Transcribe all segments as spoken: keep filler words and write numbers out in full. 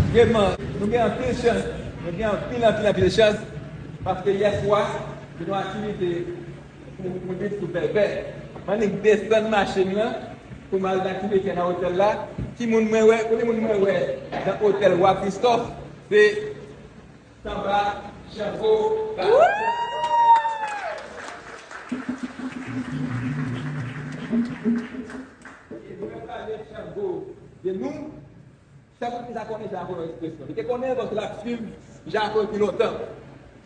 Vrèman, nou gen anpil chans. Nou gen anpil, anpil, anpil chans. Paske yè swa, gen yon aktivite pou, pou nou vin sou Bèbè. M annik desann machin nan pou m al nan aktivite nan otèl la. Ki moun mwen wè, premye moun mwen wè nan otèl Wa Kristòf, se Sanba Chango. E mwen pale Chango de nou. Chak moun ki ta konnen Jako Expression. Li te konnen paske l ap swiv Jako depi lontan.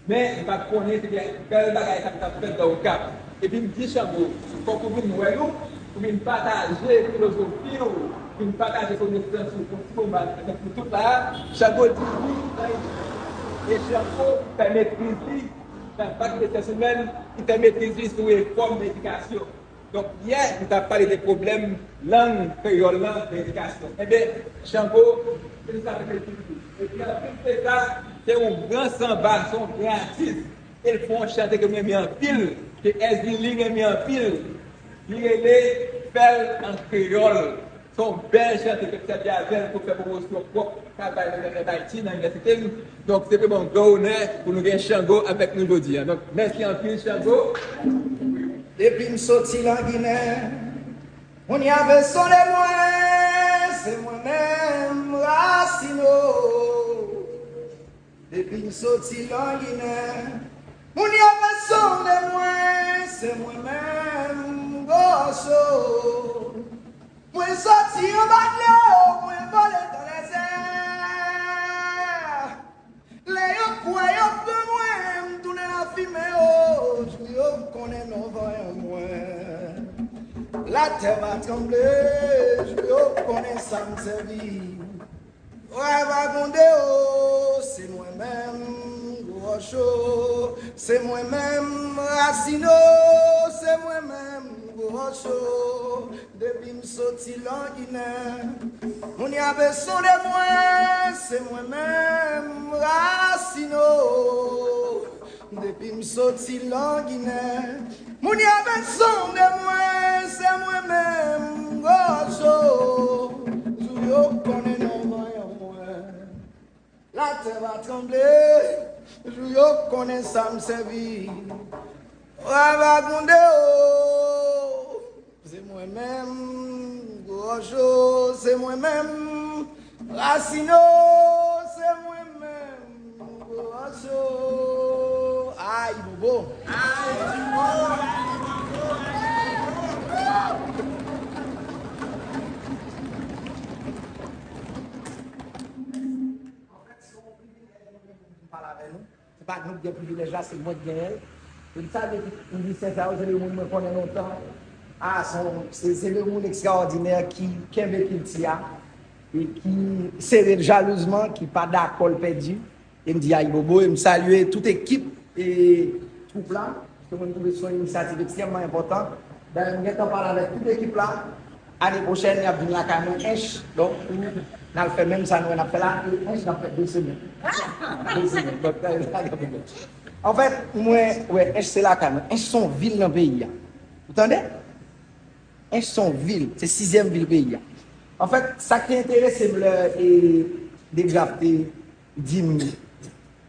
Men, li pa t konnen se te bèl bagay sa ki t ap fèt nan Okap. Epi m di Chango, fòk ou vin wè nou, pou vin pataje filozofi w, vin pataje konesans ou, pou ti moman, pou tout la. Chango di wi, e Chango fè metriz li nan bak de syans imèn, li fè metriz li sou refòm edikasyon. Donk, yè, nou t ap pale de pwoblèm lang kreyòl lan nan edikasyon. Enben, Chango, se sa k te di. Epi, anplis de sa, se yon gran sanba, se yon gran atis. E l fè yon chante ke m renmen anpil, ke Èzili renmen anpil. Li rele Fè l an kreyòl. Se yon bèl chante ke m sèvi avè l pou fè pwomosyon pwòp travay mwen fè nan Ayiti, nan inivèsite m. Donk, se vrèman yon gran onè pou nou gen Chango avèk nou jodi a. Donk, mèsi anpil, Chango. Depi m soti Langinen, moun y ap sonde mwen, se mwen menm, Racino. Depi m soti Langinen, moun y ap sonde mwen, se mwen menm, Gwocho. Mwen soti anba dlo, mwen vole nan dezè. Lè yo kwè yo pran mwen, m tounen lafimen, o, jou yo konnen non vanyan mwen. Latè va tranble, jou yo konnen sa m sèvi. Wè vagonde, o, se mwen menm, Gwocho, se mwen menm, Racino, se mwen menm, Gwocho. Depi m soti Langinen, moun y ap sonde mwen, se mwen menm, Racino. Depi m soti Langinen, moun y ap sonde mwen, se mwen menm, Gwocho. Jou yo konnen non vanyan mwen. Latè va tranble, jou yo konnen sa m sèvi. Wè vagonde, o, se mwen menm, Gwocho, se mwen menm, Racino, se mwen menm, Gwocho. Ay, bobo. Anfèt, se yon privilèj mwen menm pou m vin pale avè nou. Se pa nou ki gen privilèj la, se mwen ki genyen l. E m salye tout mizisyen sa yo, se de moun mwen konnen lontan. A, se yon, se, se de moun ekstraòdinè ki kenbe kilti a e ki sere l jalouzman, ki pa dakò l pèdi. E m di Ayibobo, e m salye tout ekip e twoup la, paske mwen m twouve se yon inisyativ ekstrèmman enpòtan. Dayè, m gentan pale avèk tout ekip la. Ane pwochèn, y ap vin lakay mwen, Ench. Donk, n al fè menm sa nou wè n ap fè la, e Ench n ap fè de semèn. De semèn. Donk, sa, sa, sa, anfèt, mwen, wè, Ench se lakay mwen. Ench se yon vil nan peyi a. Ou tande? Ench se yon vil, se sizyèm vil peyi a. Anfèt, sa ki te enterese m lè, e, Degraf te di m,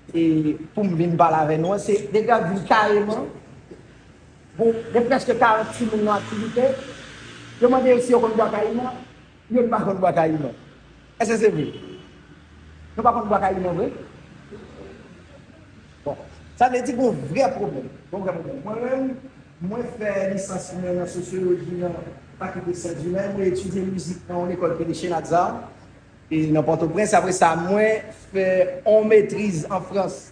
e, pou m vin pale avè nou an, se Degraf vin kareman. Bon, gen prèske karant timoun nan aktivite. Yo mande yo si yo konn Bwa Kayiman. Yo pa konn Bwa Kayiman. Èske se vre? Yo pa konn Bwa Kayiman vre? Bon, sa vle di gon vrè pwoblèm. Gon vrè pwoblèm. Mwen menm, mwen fè lisans mwen nan sosyoloji nan Fakilte Syans Imèn. Mwen etidye mizik nan yon lekòl ki rele Chez Nazzar, e nan Pòtoprens. Apre sa, mwen fè yon metriz an Frans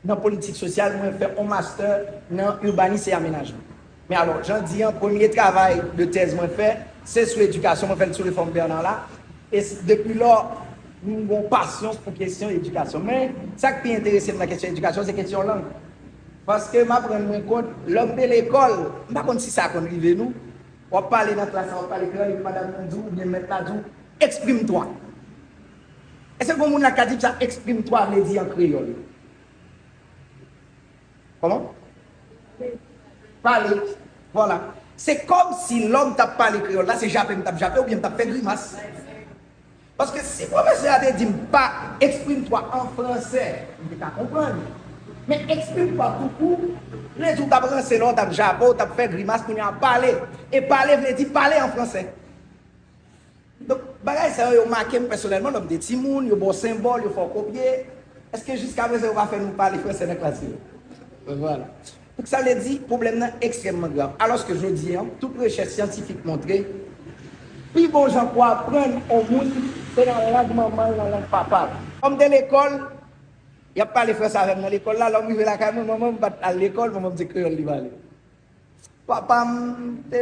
nan politik sosyal, mwen fè yon mastè nan urbanisme et aménagement. Men alò, jan di an, premye travay de tèz mwen fè, se sou edikasyon, mwen fè l sou refòm Bernard la. E s-, depi lò, m gon pasyon pou kesyon edikasyon. Men, sa k pi enterese m nan kesyon edikasyon, se kesyon lang. Paske m ap rann mwen kont, lè m te lekòl, m pa konn si sa konn rive nou, w ap pale nan klas la, w ap pale kreyòl, epi madanm nan di w, oubyen mèt la di w, exprime-toi. Èske gon moun la k ka di m sa, exprime-toi vle di an kreyòl? Kòman? Pale. Vwala. Se kòmsi lè m t ap pale kreyòl la, se jape m t ap jape oubyen m t ap fè grimas. Paske si pwofesè a te di m pa exprime-toi en français, m te ka konprann. Men exprime-toi tout court, vle di w t ap ranse lè w t ap jape, w t ap fè grimas, kounye a pale. E pale vle di pale an franse. Donk, bagay sa yo, yo make m pèsonèlman, lè m te timoun, yo ba w senbòl, yo fè w kopye. Èske jiskaprezan yo pa fè nou pale franse nan klas yo? Vwala. Donk, sa vle di, pwoblèm nan ekstrèmman grav. Alòske jodi a, tout rechèch syantifik montre, pi bon jan pou aprann yon moun, se nan lang manman l, nan lang papa l. Kòm m te lekòl, y ap pale franse avè m nan lekòl la, lè m rive lakay mwen, manman m pa t al lekòl, manman m se kreyòl li pale. Papa m te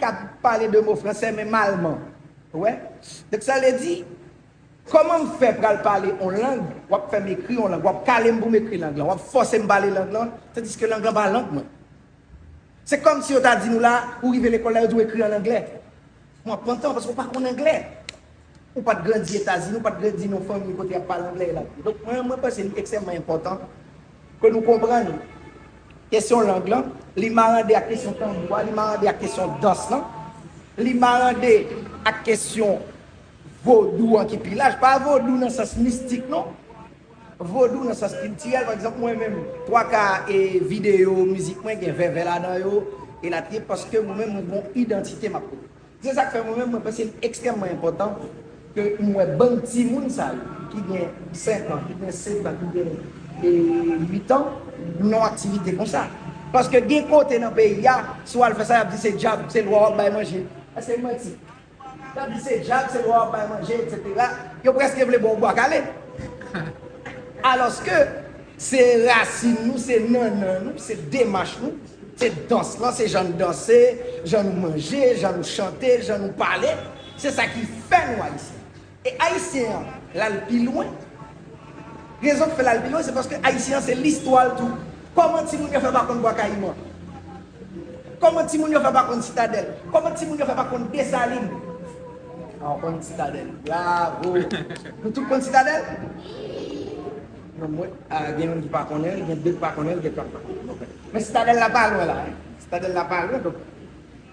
ka pale de mo franse, men malman. Ou wè? Donk, sa vle di, kòman m fè pral pale yon lang, w ap fè m ekri yon lang, w ap kale m pou m ekri lang lan, w ap fòse m pale lang lan, tandiske lang lan pa lang mwen. Se kòmsi yo ta di nou la, ou rive lekòl la, yo di w ekri an anglè. Mwen ap pantan paske w pa konn anglè. Ou pa t grandi Etazini, ou pa t grandi nan yon fanmi kote y ap pale anglè la. Donk, mwen, mwen panse li ekstrèmman enpòtan ke nou konprann kesyon lang lan, li marande ak kesyon tanbou a, li marande ak kesyon dans lan, li marande ak kesyon vodou an ki pi laj. Pa vodou nan sans mistik, non. Vodou nan sans kiltirèl, pa egzanp, mwen menm, twa ka e videyo mizik mwen gen vèvè ladan yo, elatriye, paske mwen menm, mwen gen yon idantite m ap pote. Se sa k fè mwen menm, mwen panse li ekstrèmman enpòtan ke m wè bann timoun sa yo, ki gen senk an, ki gen sèt an, ki gen, e, uit an, nan yon aktivite konsa. Paske gen kote nan peyi a, si w al fè sa, y ap di se djab, se lwa w ap bay manje. Èske m manti? Y ap di se djab, se lwa w ap bay manje, etsetera. Yo prèske vle ba w bwa kale. Alòske, se rasin nou, se nannan nou, se demach nou, se dans lan, se jan n danse, jan nou manje, jan nou chante, jan nou pale. Se sa ki fè nou ayisyen. E ayisyen an, l al pi lwen. Rezon k fè l al pi lwen, se paske ayisyen an, se listwa l tou. Kòman timoun yo fè pa konn Bwa Kayiman? Kòman timoun yo fè pa konn Sitadèl? Kòman timoun yo fè pa konn Desalin? A, w konn Sitadèl. Bravo! Nou tout konn Sitadèl? Non, mwen, a, gen moun ki pa konnen l, gen de k pa konnen l, gen twa k pa konnen l. Men Sitadèl la pa lwen la, hein. Sitadèl la pa lwen, donk,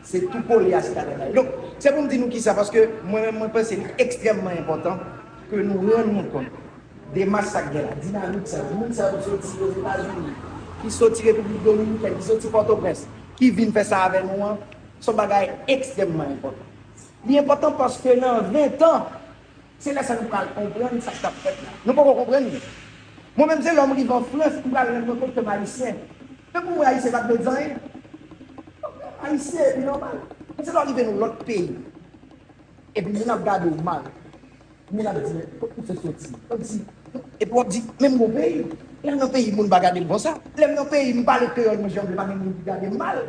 se tou kole a Sitadèl la. Donk, se pou m di nou kisa, paske mwen menm, mwen panse li ekstrèmman enpòtan ke nou rann nou kont demach sa k gen la, dinamik sa, moun sa yo ki soti Ozetazini, ki soti Repiblik Dominikèn, ki soti Pòtoprens, ki vin fè sa avè nou an, se yon bagay ekstrèmman enpòtan. Li enpòtan paske nan ven tan, se lè sa nou pral konprann sa k t ap fèt la. Nou poko konprann li. Mwen menm, se lè m rive an Frans, m pral rann mwen kont ke m ayisyen. Men pou mwen, ayisyen pa t vle di anyen. Ayisyen, epi nòmal. Men se lè w rive nan lòt peyi, epi moun ap gade w mal, moun ap di, "Men, kot misye soti?" Kòmsi, epi w ap di, "Men m gon peyi." Lè m nan peyi, moun pa gade m konsa. Lè m nan peyi, m pale kreyòl mwen jan m vle, pa gen moun ki gade m mal.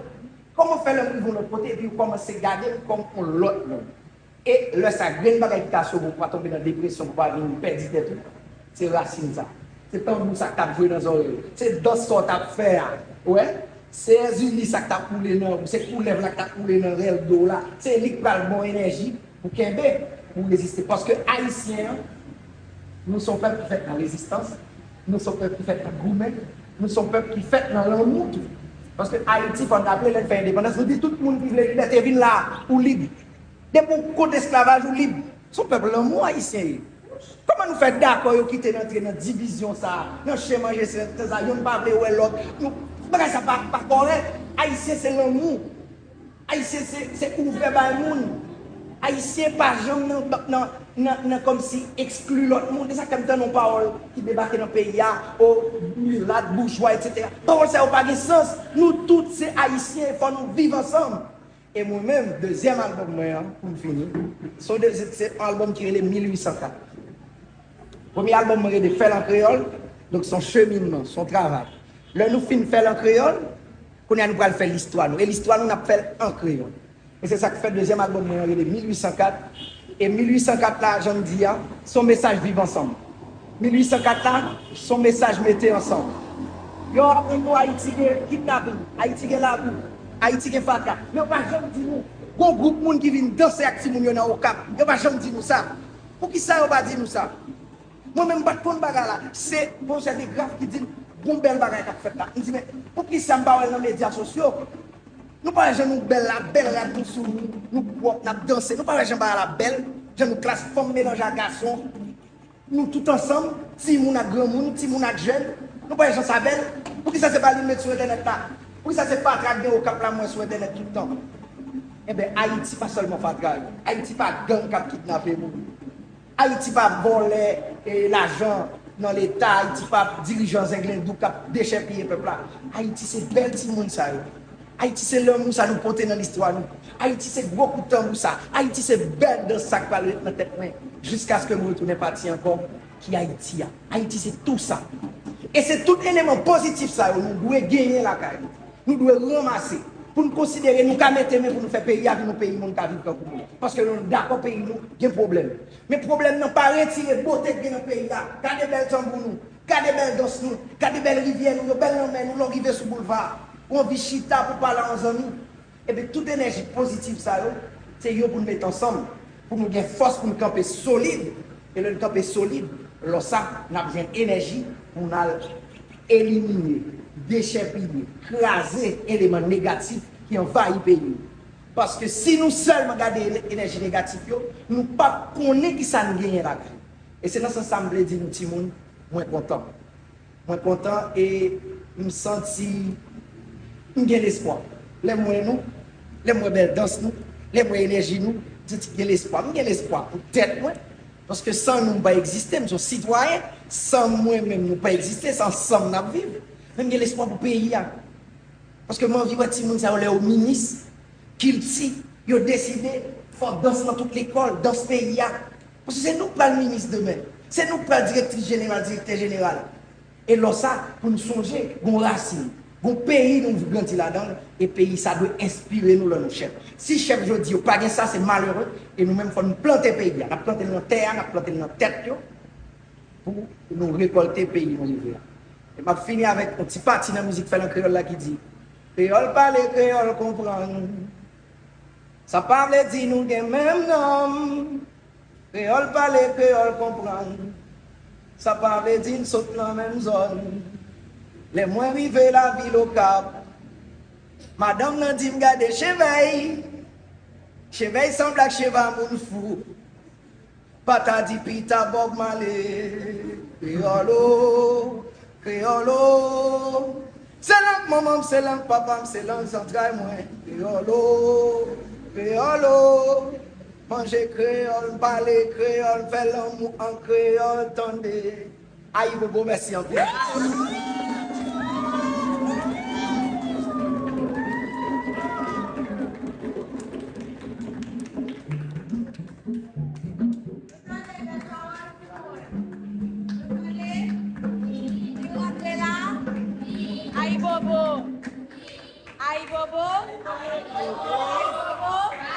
Kòman fè lè m rive yon lòt kote, epi yo kòmanse gade m kòm yon lòt moun? E lè sa, grenn bagay ki ka sove w pou pa tonbe nan depresyon, pou pa vin pèdi tèt ou, se rasin sa. Se tanbou sa k t ap jwe nan zòrèy ou. Se dans sa w t ap fè a. Ou wè? Se èzili sa k t ap woule nan ou. Se koulèv la k t ap woule nan rèl do w la. Se li k pral ba w enèji pou kenbe, pou reziste. Paske ayisyen an, nou se yon pèp ki fèt nan rezistans, nou se yon pèp ki fèt nan goumen, nou se yon pèp ki fèt nan lanmou tou. Paske Ayiti, fò n raple, lè n fè endepandans, nou di tout moun ki vle libète vin la, ou lib. Depi w kont esklavaj, ou lib. Se yon pèp lanmou ayisyen ye. Kòman nou fè dakò yo kite n antre nan divizyon sa a, nan chen manje sen, sen sa, yonn pa vle wè lòt? Nou, bagay sa pa, pa kòrèk. Ayisyen se lanmou. Ayisyen se, se ouvè bay moun. Ayisyen pa janm nan, nan, nan, nan kòmsi ekskli lòt moun. Se sa k fè m tande yon pawòl ki debake nan peyi a, o milat, boujwa, etsetera. Pawòl sa yo pa gen sans. Nou tout se ayisyen, fò nou viv ansanm. E mwen menm, dezyèm albòm mwen an, pou m fini, se yon de-, se, se yon albòm ki rele mil uit san kat. Premye albòm mwen rele Fè l an kreyòl, donk se yon cheminman, se yon travay. Lè nou fin fè l an kreyòl, kounye a nou pral fè listwa nou. E listwa nou, n ap fè l an kreyòl. E se sa k fè dezyèm albòm mwen an rele mil uit san kat. E mil uit san kat la, jan m di a, se yon mesaj viv ansanm. Mil uit san kat la, se yon mesaj mete ansanm. Yo aprann nou Ayiti gen kidnaping, Ayiti gen labou, Ayiti gen fatra. Men yo pa janm di nou, gon gwoup moun ki vin danse ak timoun yo nan Okap. Yo pa janm di nou sa. Poukisa yo pa di nou sa? Mwen menm, m pa t konn bagay la. Se pwofesè DeGraff ki di m, gon bèl bagay k ap fèt la. M di, "Men, poukisa m pa wè l nan medya sosyo?" Nou pa wè jan nou bèl la, bèl rad nou sou nou, nou pwòp, n ap danse. Nou pa wè jan bagay la bèl? Jan nou klas fanm melanje a gason, nou tout ansanm, timoun ak granmoun, timoun ak jèn, nou pa wè jan sa bèl? Poukisa se pa li m met sou entènèt la? Poukisa se fatra k gen Okap la m wè sou entènèt tout tan? Enben, Ayiti pa sèlman fatra yo. Ayiti pa gang k ap kidnape moun. Ayiti pa vòlè e lajan nan Leta. Ayiti pa dirijan zenglendou k ap dechèpiye pèp la. Ayiti se bèl timoun sa yo. Ayiti se lanmou sa nou pote nan listwa nou. Ayiti se gwo kout tanbou sa. Ayiti se bèl dans sa k pral ret nan tèt mwen jiskaske m retounen pati ankò, ki Ayiti a. Ayiti se tou sa. E se tout eleman pozitif sa yo nou dwe genyen lakay nou. Nou dwe ranmase pou n konsidere nou ka mete men pou nou fè peyi a vin yon peyi moun ka viv tankou moun. Paske nou dakò peyi nou gen pwoblèm. Men pwoblèm nan pa retire bote k gen nan peyi a. Gade bèl tanbou nou, gade bèl dans nou, gade bèl rivyè nou yo, bèl lanmè nou, lè w rive sou boulva, ou anvi chita pou pale a yon zanmi. Epi tout enèji pozitif sa yo, se yo pou n met ansanm, pou nou gen fòs pou n kanpe solid. E lè n kanpe solid, lè sa, n ap jwenn enèji pou n al elimine, dechèpiye, kraze eleman negatif ki anvayi peyi nou. Paske si nou sèlman gade ene- enèji negatif yo, nou p ap konnen kisa n genyen lakay. E se nan sans sa m vle di nou timoun, mwen kontan. Mwen kontan e m santi m gen lespwa. Lè m wè nou, lè m wè bèl dans nou, lè m wè enèji nou, m santi m gen lespwa. M gen lespwa pou tèt mwen, paske san nou m pa egziste, m se yon sitwayen. San mwen menm nou pa egziste, se ansanm n ap viv. Men m gen lespwa pou peyi a. Paske m anvi wè timoun sa yo lè yo minis kilti, yo deside fò dans nan tout lekòl, dans peyi a. Paske se nou k pral minis demen. Se nou k pral direktris jeneral, direktè jeneral. E lò sa, pou n sonje, gon rasin, gon peyi nou grandi ladan l, e peyi sa dwe enspire nou lè nou chèf. Si chèf jodi yo pa gen sa, se malere, e nou menm fò n plante peyi a. N ap plante l nan tè a, n ap plante l nan tèt yo, pou nou rekòlte peyi nou rive a. E m ap fini avèk yon ti pati nan mizik Fè l an kreyòl la ki di, kreyòl pale, kreyòl konprann. Sa pa vle di nou gen menm nanm. Kreyòl pale, kreyòl konprann. Sa pa vle di n sot nan menm zòn. Lè mwen rive lavil Okap, madanm nan di m gade chevèy. Chevèy sanble ak cheva moun fou. Pa ta di pita Bob Marley. Kreyòl o, kreyòl o. Se lang manman m, se lang papa m, se lang zantray mwen. Kreyòl o, kreyòl o. Manje kreyòl, pale kreyòl, fè lanmou an kreyòl, tande. Ayibobo, mèsi anpil. Ayibobo. Ayibobo. Ayibobo.